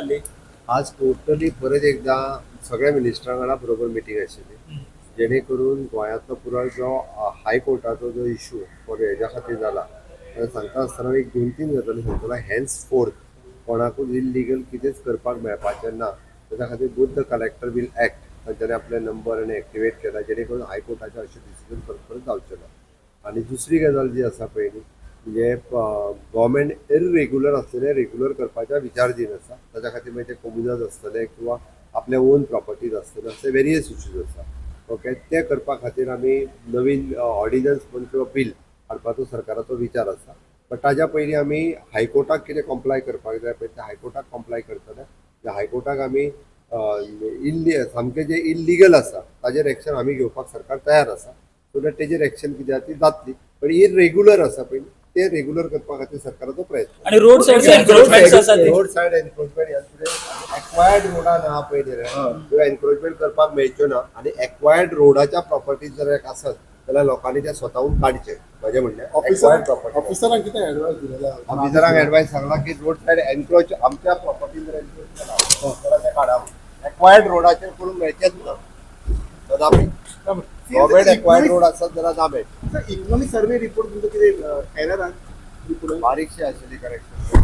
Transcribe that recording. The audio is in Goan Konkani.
जाल्ली? आज टोटली परत एकदा सगळ्या मिनिस्टरां वांगडा बरोबर मिटींग आशिल्ली, जेणे करून गोंयांतलो पुराय जो हायकोर्टाचो जो इशू फॉर हेज्या खातीर जाला. सांगता आसतना एक दोन तीन गजाली सांगतलो. हेन्स फोर्थ कोणाकूच इल्लिगल कितेंच करपाक मेळपाचें ना. तेच्या खातीर both the collector will act. तांच्यांनी आपले नंबर आनी एक्टिवेट केला, जेणे करून हायकोर्टाचे अशें डिसिजन परत परत जावचें ना. आनी दुसरी गजाल जी आसा पयली म्हणजे गव्हर्मेंट इरेग्युलर आसलेले रेग्युलर करपाच्या विचारधीन आसा. ताच्या खातीर मागीर ते कोमुनाद आसतले किंवा आपले ओन प्रॉपर्टीज आसतले, असे वेरियस इश्यूज आसा. ओके, ते करपा खातीर आमी नवीन ऑर्डिनन्स म्हण किंवा बील हाडपाचो सरकाराचो विचार आसा. बट ताज्या पयलीं आमी हायकोर्टाक कितें कॉम्प्लाय करपाक जाय पळय, ते हायकोर्टाक कॉम्प्लाय करतले. हायकोर्टाक आमी इल्ली सामकें जे इल्लिगल आसा ताजेर एक्शन आमी घेवपाक सरकार तयार आसा. सो that तेजेर एक्शन कितें आसा ती जातली. पण इरेग्युलर आसा पळय, ते रेग्युलर करपा खातीर सरकाराचो प्रयत्न. आणि रोड सायड एन्क्रोचमेंट आसा ते? रोड सायड एन्क्रोचमेंट ह्या फुडें एक्वायर्ड रोडान आहा पळय न्ही रे, त्यो एन्क्रोचमेंट करपाक मेळच्यो ना. आनी एक्वायर्ड रोडाच्या प्रॉपर्टीज जर एक आसत जाल्यार लोकांनी ते स्वताहून काडचे. म्हजें म्हणणें ऑफिसर acquired property. ऑफिसरांक कितें एडवायस दिलेला? ऑफिसरांक एडवायस सांगला की रोड सायड एन्क्रोच, आमच्या प्रॉपर्टीन जर एन्क्रोच केला जाल्यार ते काडा. एक्वायर्ड रोडाचेर करूंक मेळचेच ना. कदापी गव्हर्मेंट एक्वायर्ड रोड आसत जाल्यार ना मेळचें. इकॉनॉमिक सर्वे रिपोर्ट तुमचो कितें एरर आहा रिपोर्टान? बारीकशी आशिल्ली करेक्शन.